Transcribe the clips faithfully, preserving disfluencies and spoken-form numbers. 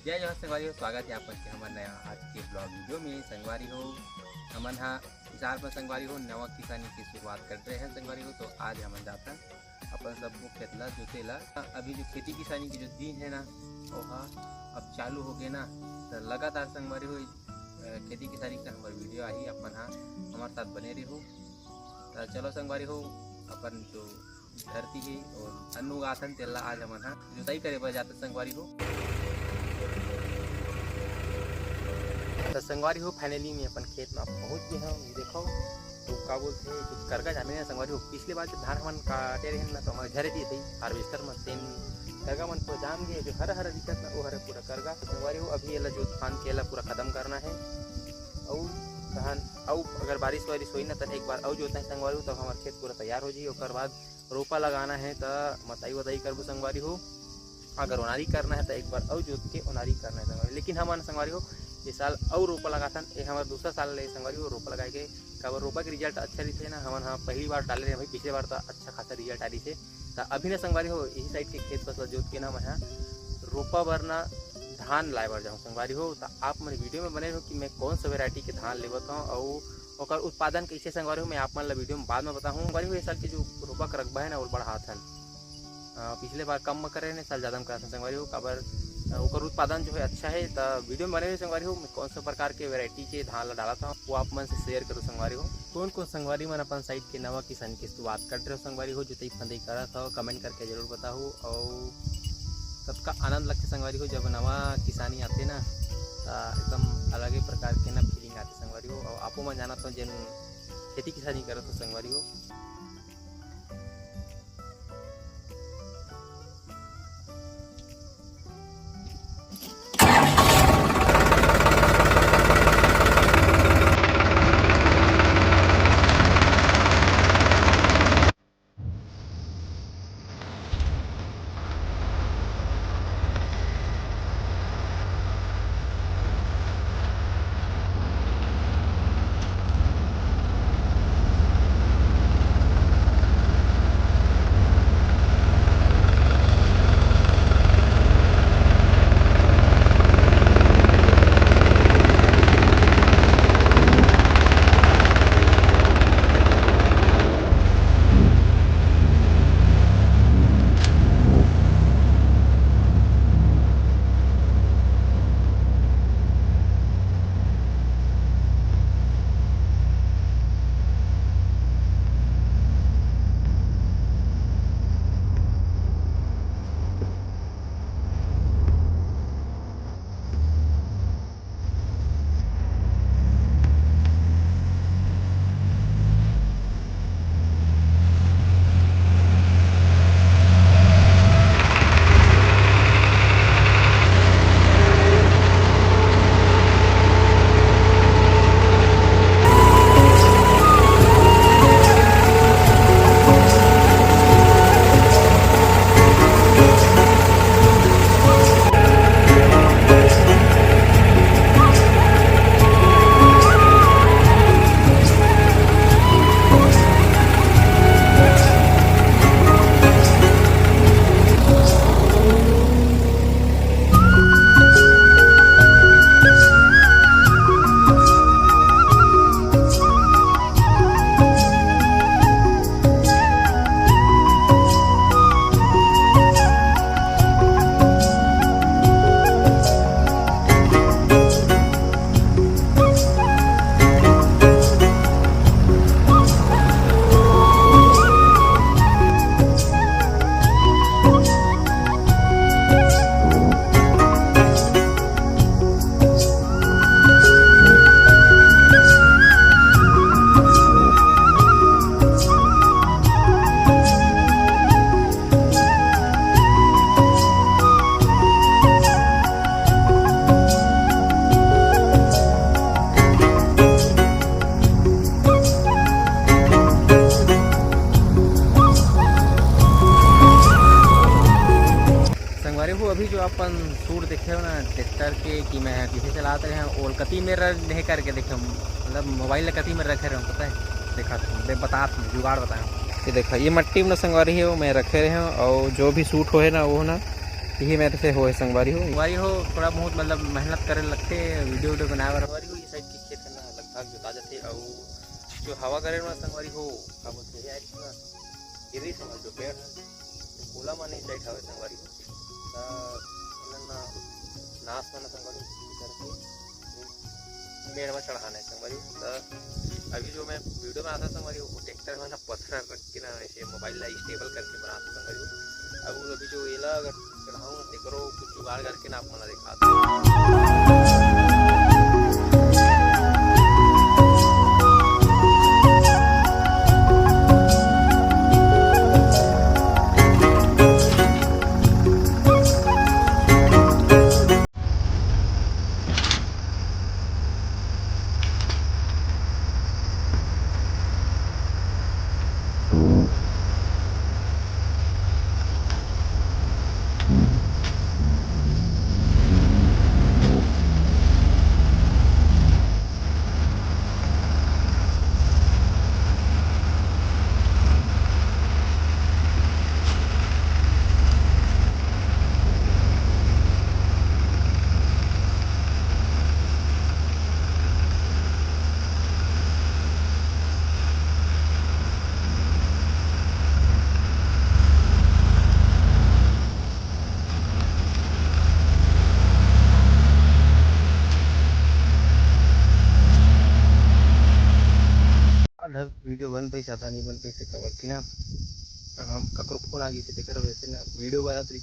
जय जोहार संगवारी हो, स्वागत हे आप मन के हमर नया आज के vlog video में। संगवारी हो, हमन हा इस साल पर संगवारी हो नवा किसानी के शुरुआत कर रहे हैं संगवारी हो। तो आज हमन जाथन अपन सबो खेत ला जोते ला। अभी जो खेती किसानी के जो दिन है ना, ओहा अब चालू हो गए ना, तो लगातार संगवारी हो, अ, खेती किसानी का हमर video आही, अपन हा हमर साथ बने रहो। तो चलो संगवारी हो, अपन जो धरती हे और अन्न उगाथन, तेला आज हमन हा जोताई करे बर जाथन संगवारी हो। तो संगवारी हो, finally मैं अपन खेत में पहुंच गए हूँ। ये देखो, तो का बोलते हैं, कुछ करगा जामे ना संगवारी हो। पिछले बार जब धान हमन काटे रहे ना, तो हमर घरे दिए थे harvester में, तेन करगा मन पूरा जाम गए, जो हरा हरा दिखत ना, वो हरा पूरा करगा। तो संगवारी हो, अभी एला जोत फांद के एला पूरा खत्म करना है। अउ धान, अउ अगर बारिश वारिश होई ना, त एक बार अउ जोतना है संगवारी हो, तब हमर खेत पूरा तैयार हो जाही। ओकर बाद रोपा लगाना है, त मताई वताई करबो संगवारी हो। अगर ओनारी करना है, त एक बार अउ जोत के ओनारी करना है संगवारी। लेकिन हमन संगवारी हो, ये साल अउ रोपा लगाथन, ये हमर दूसरा साल ले संगवारी हो रोपा लगाए के। काबर रोपा के result अच्छा रहिथे ना, हमन ह पहली बार डाले रहे भाई, पिछले बार त अच्छा खासा result आ रही थे। त अभी ना संगवारी हो, यही side के खेत बस ला जोत के ना मैं ह रोपा बर ना धान लाए बर जाऊँ संगवारी हो। त आप मन video में बने रहो कि मैं कौन सा variety के धान लेवत हूँ, अउ ओकर उत्पादन कैसे संगवारी हो, मैं आप मन ला video में बाद में बताहूँ। संगवारी हो, ये साल के जो रोपा के रकबा है ना, वो बढ़ात हन। अ, पिछले बार कम में करे रहे, साल ज़्यादा में करत हन संगवारी हो, काबर, अ, ओकर उत्पादन जो है अच्छा है। त video में बने रहो संगवारी हो, मैं कौन सा प्रकार के variety के धान ला डालत हूँ, वो आप मन से share करूँ संगवारी हो। कौन कौन संगवारी मन अपन side के नवा किसानी के शुरुआत कर रहे हो संगवारी हो, जोतई फंदई करत हो, comment करके जरूर बताहू। अउ सबका आनंद लगथे संगवारी हो, जब नवा किसानी आथे ना, त एकदम अलगे प्रकार के ना feeling आथे संगवारी हो। अउ आपो मन जानत हो, जेन खेती किसानी करत हो संगवारी हो। संगवारी हो, अभी जो अपन shoot देखे हो ना ट्रैक्टर के, कि मैं कइसे चलात रहे हैं, ओल कति मेर नहीं करके देखे, मतलब मोबाइल ला कति मेर रखे रहे, पता है, देखा था, बे-, बतात हूँ, जुगाड़ बताया हूँ। ये देखा, ये मट्टी में ना संगवारी हो, मैं रखे रहे हूँ, और जो भी shoot होए ना, वो ना यही मेरे से होए संगवारी हो। संगवारी हो, थोड़ा बहुत मतलब मेहनत करे लगथे वीडियो वीडियो बनाए बर। संगवारी हो, ये साइड के खेत है ना, लगभग जोता जाथे। अउ जो हवा करे ना संगवारी हो, का बोलथे यार, इतना गिरी समझ लो पेड़ है, तो कोला मन इस साइड हवे संगवारी हो। त एमन ना नाश मन संगवारी हो करके मेड़ में चढ़ाना है संगवारी हो। त अभी जो मैं वीडियो बनाता संगवारी हो, ट्रैक्टर में ना पत्थर रख के ना ऐसे मोबाइल ला स्टेबल करके बनाता संगवारी हो। अब अभी जो एला अगर चढ़ाऊँ ना, तेकरो कुछ जुगाड़ करके ना आप मन ला दिखाता हूँ। वीडियो बन पाइस, आधा नहीं बन पाइस, काबर कि ना, हम ककरो फोन आ गई से तेकर वजह से ना वीडियो बनात रही।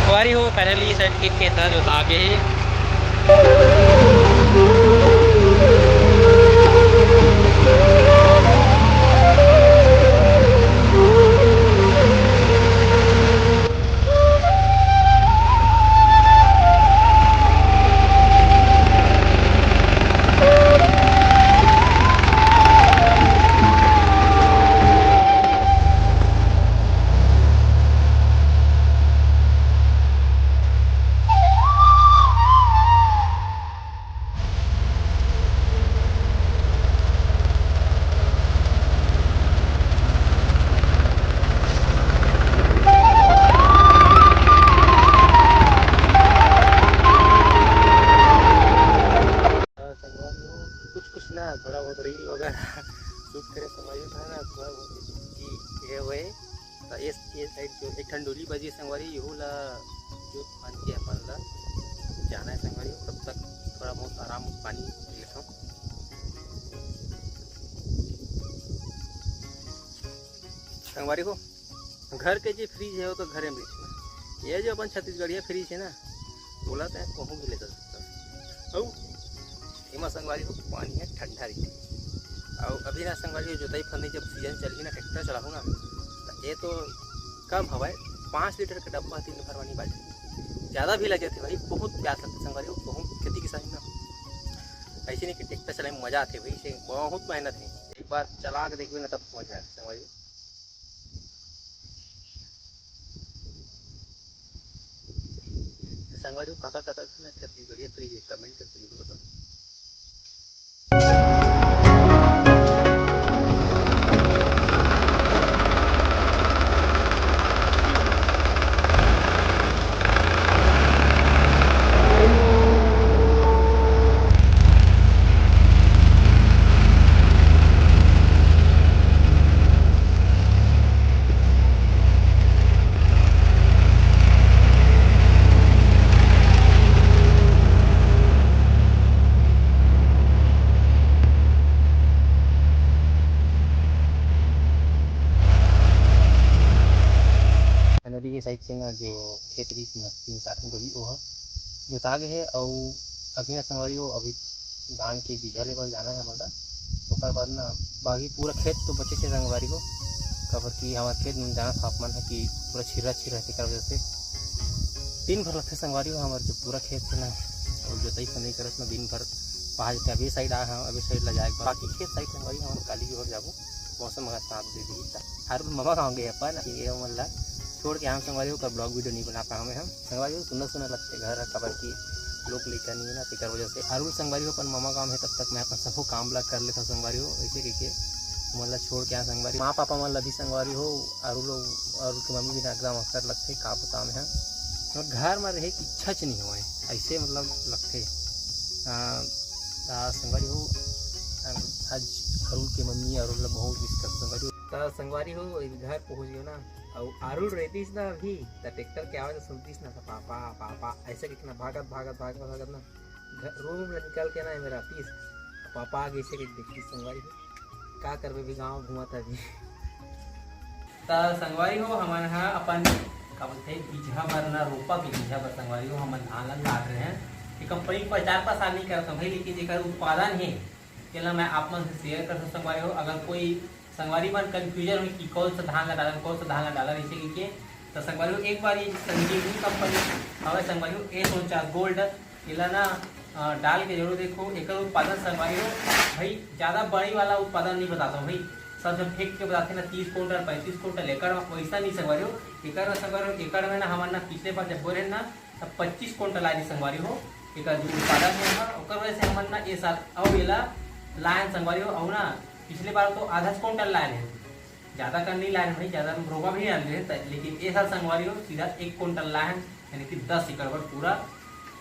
संगवारी हो, finally side के खेत ह जोता गे हे। कुछ कुछ ना, थोड़ा बहुत रील वगैरह शूट करे समय था ना, थोड़ा बहुत ये हुए। तो ये ये साइड जो एक ठन डोली बजी संगवारी, यहू ला जो मान के अपन ला जाना है संगवारी, तब तक थोड़ा बहुत आराम पानी पी लेता हूँ संगवारी हो। घर के जे फ्रिज है वो तो घरे में रहिथे ना। ये जो अपन छत्तीसगढ़िया फ्रिज है ना, ओला तय कहूँ भी ले जा सकता है। अउ एमा संगवारी हो पानी है ठंडा रहिथे। अउ अभी ना संगवारी हो जोताई फंदई जब सीजन चलही ना, ट्रैक्टर चलाहूँ ना, तो ये तो कम हवय, पाँच लीटर के डब्बा तीन भरवानी बाजी। ज़्यादा भी लगे थे भाई, बहुत प्यास लगती संगवारी हो, बहुत खेती किसानी ना ऐसे नहीं कि ट्रैक्टर चलाए में मज़ा आते भाई, से बहुत मेहनत है। एक बार चला के देखबे ना तब समझ में आथे संगवारी हो। संगवारी हो, काका काका के ना छत्तीसगढ़िया फ्रिज है, कमेंट करके जरूर बताओ। साइड से ना जो खेत रहिस ना, तीन चार ठन डोली, ओह जोता गे हे। अउ अभी ना संगवारी हो, अभी धान के बीजा लेवल जाना है हमला। ओकर बाद ना बाकी पूरा खेत तो बचे थे संगवारी हो, काबर कि हमारे खेत में जाना था आप मन है कि पूरा छिर्रा छिर्रा है, तेकर वजह से दिन भर लगथे संगवारी हो। हमारे जो पूरा खेत है ना, वो जोताई फंदाई करत ना दिन भर पहा जाते। अभी साइड आ हम, अभी साइड ला जाए, बाकी खेत साइड संगवारी हो, हम काली की ओर जाबो। मौसम अगर साथ दे दी त। अरुण ममा गाँव गए अपन, ये हमन ला छोड़ के हम संगवारी हो, का ब्लॉग वीडियो नहीं बना पाए हमें हम। संगवारी हो, सुंदर सुंदर लगते घर है, काबर कि लोग लेकर नहीं है ना, तेकर वजह से। अरुण संगवारी हो, अपन ममा गाँव है, तब तक मैं अपन सबो काम ला कर लेता संगवारी हो, ऐसे कह के हमन ला छोड़ के यहाँ संगवारी। माँ पापा मन ला भी संगवारी हो, अरुण लोग, अरुण के मम्मी भी ना एकदम अवसर लगते, का बताओ मैं हम। और घर में रहे की इच्छा च नहीं होए, ऐसे मतलब लगते। आ, आ, संगवारी हो, आ, आज अरुण के मम्मी अरुण ला बहुत मिस करते संगवारी हो। त संगवारी हो, घर पहुंच गयो ना, अउ आरुल रहतीस ना अभी, त ट्रैक्टर के आवाज सुनतीस ना, त पापा, पापा, ऐसे कितना भागत, भागत, भागत, भागत ना, घर, रूम ले निकल के ना, एमे रहतीस, पापा आगे से देख देखतीस संगवारी हो, का करबे भी गाँव घूमत अभी। त संगवारी हो, हमन ह अपन, का बोलथे, बीजहा बर ना, रोपा के बीजहा बर संगवारी हो, हमन धान ला लाद रहे हैं। ये कंपनी के प्रचार प्रसार नहीं करत हूँ भाई, लेकिन जेकर उत्पादन है, तेला मैं आप मन से शेयर करत हूँ संगवारी हो। अगर कोई संगवारी मन कन्फ्यूजन होही कि कौन सा धान ला डालन, कौन सा धान ला डालन, ऐसे कहिके, त संगवारी हो, एक बार ये संजीवनी कंपनी हवे संगवारी हो, एस उनचास गोल्ड, एला ना, अ, डाल के जरूर देखो। एकर उत्पादन संगवारी हो, भाई, ज्यादा बड़ी वाला उत्पादन नहीं बताता हूँ भाई, सब जब फेंक के बताते ना, तीस कुंटल, पैंतीस कुंटल एकड़ में, वैसा नहीं संगवारी हो। एकर में संगवारी हो, एकड़ में ना, हमन ना पिछले बार जब बोए रहे ना, तब पच्चीस कुंटल आए रही संगवारी हो, एकर जो उत्पादन है हमर, ओकर वजह से हमन ना ए साल अउ एला लायन संगवारी हो, अउ ना पिछले बार तो आधा कुंटल लाए रहे, ज्यादा कन नहीं लाए रहे भाई, ज्यादा रोपा भी नहीं लाए रहे, त-, लेकिन ए साल संगवारी हो सीधा एक कुंटल लाए हैं, यानी कि दस एकड़ पर पूरा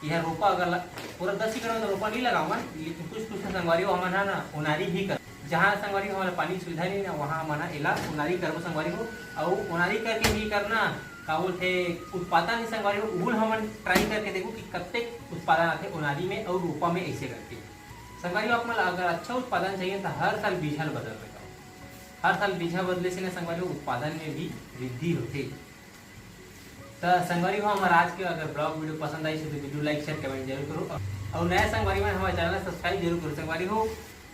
यह रोपा अगर ल-, पूरा दस एकड़ में तो रोपा नहीं लगावन, लेकिन कुछ कुछ संगवारी हो हमन है ना ओनारी भी कर, जहाँ संगवारी हो हमारे पानी सुविधा नहीं ना, वहाँ हमन ह एला ओनारी करबो संगवारी हो, अउ ओनारी करके भी करना का बोलथे, उत्पादन ही संगवारी हो, उहुल हमन ट्राई करके देखो कि कतेक उत्पादन आथे ओनारी में अउ रोपा में, ऐसे करके। संगवारी हो, आप मन ला अगर अच्छा उत्पादन चाहिए तो हर साल बीजहा ल बदल रहे, हर साल बीजहा बदले से ना संगवारी हो, उत्पादन में भी वृद्धि होथे। त संगवारी हो, हमारा आज के अगर ब्लॉग वीडियो पसंद आई तो वीडियो लाइक, शेयर, कमेंट जरूर करो, अउ नया संगवारी मन हमारे चैनल सब्सक्राइब जरूर करो संगवारी हो।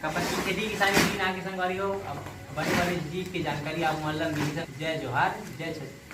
काबर कि खेती किसानी दिन आके संगवारी हो, अब बड़े बड़े चीज के जानकारी आप मन ला मिली। जय जोहार, जय छत्तीसगढ़।